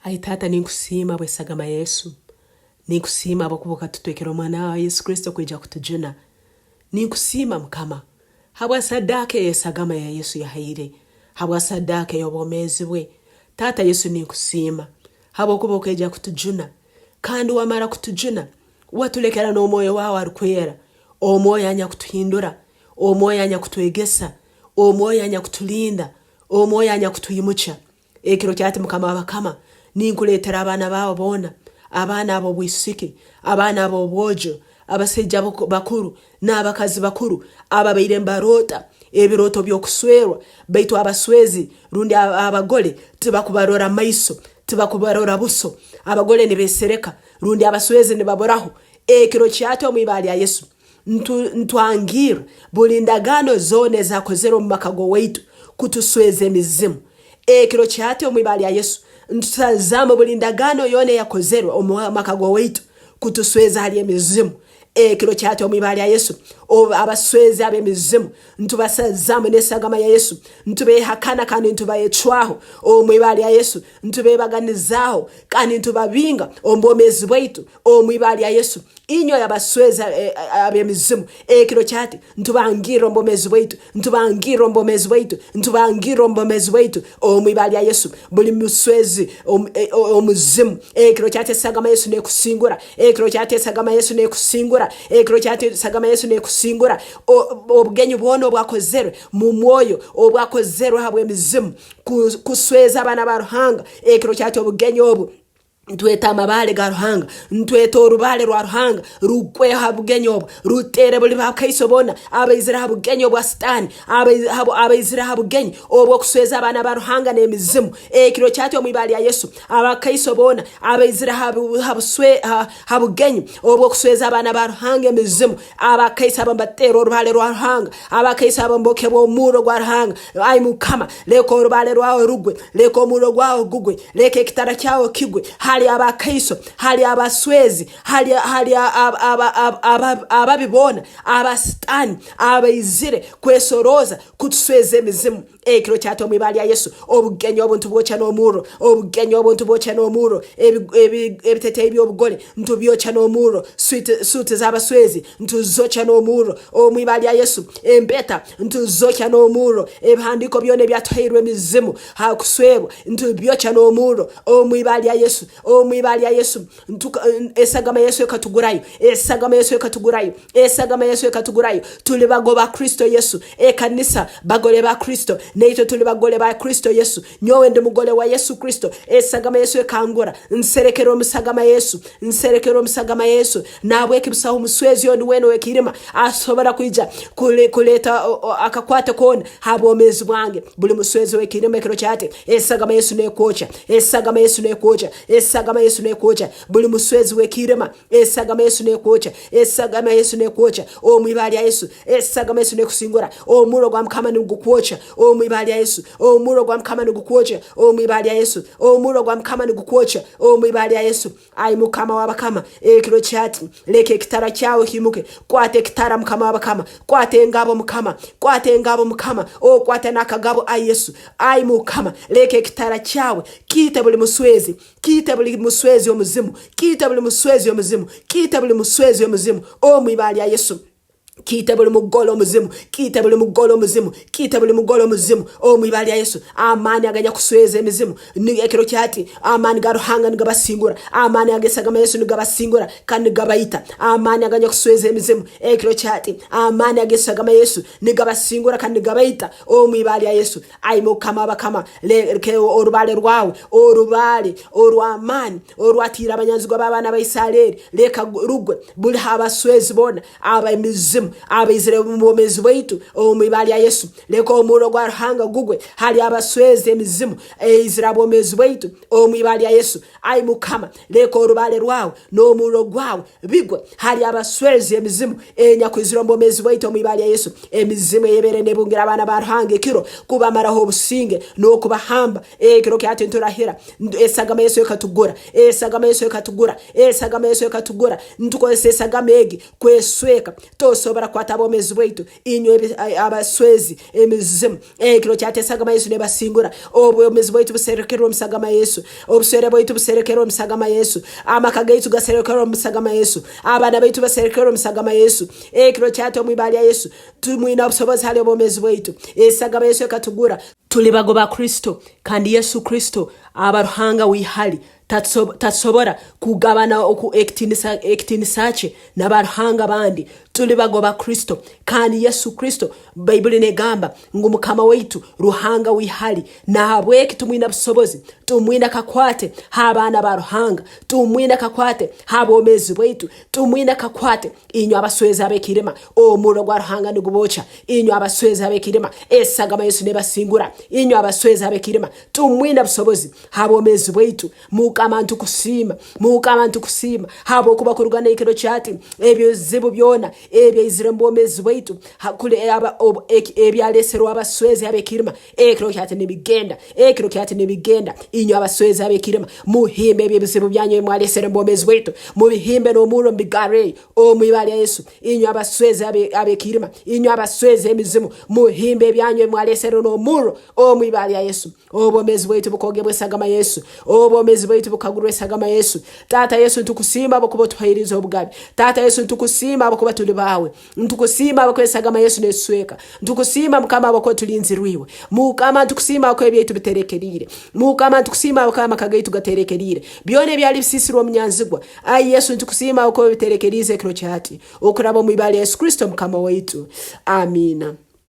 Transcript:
Ai Taata ninkusiima habw'esagama ya Yesu. Ninkusiima habwokuba okatutwekera omwana wawe Yesu Kristo kwija kutujuna. Ninkusiima Mukama habwa sadaaka ey'esagama ya Yesu yahaire, habwa sadaaka ey'obwomeezi bwe. Taata Yesu ninkusiima habwokuba okaija kutujuna kandi wamara kutujuna watulekera n'omwoyo wawe arukwera, omwoyo anyakutuhindura, omwoyo anyakutwegesa, omwoyo anyakutulinda, omwoyo anyakutwimukya. Ekiro kyati Mukama w'abakama, ninkuleetera abaana baawe boona, abaana ab'obwisiki, abaana ab'obwojo, abasaija bakuru n'abakazi bakuru ababaire nibaroota ebirooto by'okuswerwa, baitu abaswezi rundi abagole tibakubarora maiso, tibakubarora buso, abagole nibeesereka rundi abaswezi nibaburaho. Ekiro kyati omu ibara lya Yesu, ntwangirra buli ndagaano zoona ezakozerwe omu maka g'owaitu kutusweza emizimu. Ekiro kyati omu ibara lya Yesu, ntusazaamu buli ndagaano yoona eyakozerwe omu maka g'owaitu kutusweza hali emizimu. Ekiro kyati omu ibara lya Yesu, abaswezi ab'emizimu ntubasazaamu n'esagama ya Yesu, ntubehakana kandi ntubayecwaho omu ibara lya Yesu, ntubebaganizaaho kandi ntubabinga omu bwomeezi bwaitu omu ibara lya Yesu. Inywe abaswezi ab'emizimu, ekiro kyati ntubangirra omu bwomeezi bwaitu, ntubangirra omu bwomeezi bwaitu, ntubangirra omu bwomeezi bwaitu omu ibara lya Yesu. Buli muswezi omuzimu, ekiro kyati esagama Yesu nekusingura, ekiro kyati esagama Yesu nekusingura, ekiro kyati esagama Yesu nekusingura. Obugenyi bwona obwakozerwe mu mwoyo, obwakozerwe habw'emizimu kusweza abaana ba Ruhanga, ekiro kyati obugenyi obu Ntweta amabaale ga Ruhanga, ntweta orubaale rwa Ruhanga rugweho ha bugenyi obu, ruteere buli bakaiso boona abaizire ha bugenyi obwa Sitaani, abaizire ha bugenyi obw'okusweza abaana ba Ruhanga n'emizimu. Ekiro kyati omu ibara lya Yesu, abakaiso boona abaizire ha bugenyi obw'okusweza abaana ba Ruhanga emizimu, Abakaiso abo mbateera orubaale rwa Ruhanga, abakaiso abo mbokebwa omurro gwa Ruhanga. Ai Mukama, leka orubaale rwawe rugwe, leka omurro gwawe gugwe, leka ekitara kyawe kigwe hali abakaiso, hali abaswezi, hali hali ababi boona aba Sitaani abaizire kwesorooza kutusweza emizimu. Ekiro kyata omu ibara lya Yesu, obugenyi obu ntubwokya n'omurro, obugenyi obu ntubwokya n'omurro, ebiteteeyi by'obugole ntubyokya n'omurro, suuti z'abaswezi ntuzokya n'omurro, omu ibara lya Yesu, empeta ntuzokya n'omurro, ebihandiiko byona ebyatuhairwe emizimu ha kuswerwa ntubyokya n'omurro, omu ibara lya Yesu, omu ibara lya Yesu. Esagama ya Yesu ekatugurayo, esagama ya Yesu ekatugurayo, esagama ya Yesu ekatugurayo. Tuli bago ba Kristo Yesu, ekanisa bagole ba Kristo, naitwe tuli bagole ba Kristo Yesu. Nyowe ndi mugole wa Yesu Kristo, esagama ya Yesu ekangura, nserekerwe omu sagama ya Yesu, nserekerwe omu sagama ya Yesu. Nahabweki busaho muswezi ondi weena ow'ekiirima asobora kwija kuleeta akakwate koona ha bwomeezi bwange. Buli muswezi ow'ekiirima ekiro kyati, esagama ya Yesu nekwokya, esagama ya Yesu nekwokya. Esagama Yesu nekwokya buli muswezi w'ekiirima. Esagama Yesu nekwokya, esagama Yesu nekwokya omu ibara lya Yesu. Esagama Yesu nekusingura, omurro gwa Mukama nigukwokya omu ibara lya Yesu. Omurro gwa Mukama nigukwokya omu ibara lya Yesu. Omurro gwa Mukama nigukwokya omu ibara lya Yesu. Ai Mukama w'abakama, ekiro kyati leka ekitara kyawe kiimuke. Kwata ekitara Mukama w'abakama, kwata engabo Mukama, kwata engabo Mukama, okwate n'akagabo ai Yesu. Ai Mukama, leka ekitara kyawe Kiite buli muswezi, kiite buli muswezi omuzimu, kiite buli muswezi omuzimu, kiite buli muswezi omuzimu, omu ibara lya Yesu. Kiite buli mugole omuzimu, kiite buli mugole omuzimu, kiite buli mugole omuzimu, omu ibara lya Yesu. Amaani aganyakusweza emizimu, ekiro kyati, amaani ga Ruhanga nigabasingura, amaani ag'esagama Yesu nigabasingura kandi nigabaita. Amaani aganyakusweza emizimu, ekiro kyati, amaani ag'esagama Yesu nigabasingura kandi nigabaita, omu ibara lya Yesu. Ai Mukama w'abakama, leka orubaale rwawe, orubaale orw'amaani orwatiire abanyanzigwa b'abaana ba Isaleeri, leka rugwe buli h'abaswezi boona ab'emizimu abaizire omu bwomeezi bwaitu omu ibara lya Yesu. Leka omurro gwa Ruhanga gugwe hali abaswezi emizimu eizire ha bwomeezi bwaitu omu ibara lya Yesu. Ai Mukama, leka orubaale rwawe n'omurro gwawe bigwe hali abaswezi emizimu enyakwizire omu bwomeezi bwaitu omu ibara lya Yesu. Emizimu eyebaire nebungira abaana ba Ruhanga ekiro kubamaraho obusinge n'okubahamba, ekiro kyati nturahira esagama Yesu ekatugura, esagama Yesu ekatugura, esagama Yesu ekatugura. Ntukozesa esagama egi kwesweka. Tosobora. Tibisobora kukwata abomezi bwaitu. Inywe abaswezi emizimu, ekiro kyati esagama ya Yesu nebasingura. Obwomezi bwaitu buserekerwe omu sagama ya Yesu. Obuswere bwaitu buserekerwe omu sagama ya Yesu. Amaka gaitu gaserekerwe omu sagama ya Yesu. Abaana baitu baserekerwe omu sagama ya Yesu. Ekiro kyati omu ibara lya Yesu tumwine obusobozi hali obwomezi bwaitu. Esagama ya Yesu ekatugura. Tuli bago ba Kristo, kandi Yesu Kristo aba Ruhanga w'ihali. Tatusobora kugabana ekitiinisa kye na baruhanga abandi. Tuli bago ba Kristo, kandi Yesu Kristo, Baibuli negamba ngu Mukama waitu Ruhanga w'ihali. Nahabweki tumwine busobozi, tumwine kakwate h'abaana ba Ruhanga, tumwine kakwate h'abwomeezi bwaitu, tumwine kakwate. Inywe abaswezi ab'ekiirima, omurro gwa Ruhanga nigubookya. Inywe abaswezi ab'ekiirima, esagama Yesu nebasingura. Inywe abaswezi ab'ekiirima, tumwine busobozi habwomezi bwaitu. Mukama ntukusiima, Mukama ntukusiima habwokuba kuruga n'ekiro kyati ebizibu byona ebyaizire omu bwomezi bwaitu ebyaleserwe abaswezi ab'ekiirima, ekiro kyati nibigenda, ekiro kyati nibigenda. Inywe abaswezi ab'ekiirima, muhimbe ebyo ebizibu byanyu ebi mwalesere omu bwomezi bwaitu, mubihimbe n'omurro mubigarreyo omu ibara lya Yesu. Inywe abaswezi ab'ekiirima, inywe abaswezi emizimu, muhimbe ebyanyu ebi mwalesere n'omurro omu ibara lya Yesu. Obwomezi bwaitu bukogebwa esagama Yesu. Obwomezi bwaitu bukagurwa esagama Yesu. Taata Yesu ntukusiima habwokuba otuhairize obugabe. Taata Yesu ntukusiima habwokuba tuli baawe. Ntukusiima habwokuba esagama Yesu netusweka. Ntukusiima Mukama habwokuba tulinzirwe iwe. Mukama ntukusiima habwokuba ebyaitu biterekeriire. Mukama ntukusiima habwokuba amaka gaitu gaterekeriire. Byona ebyali bisiisirwe omunyanzigwa. Ai Yesu ntukusiima habwokuba obiterekeriize ekiro kyati. Okuraba omu ibara lya Yesu Kristo Mukama waitu. Amiina.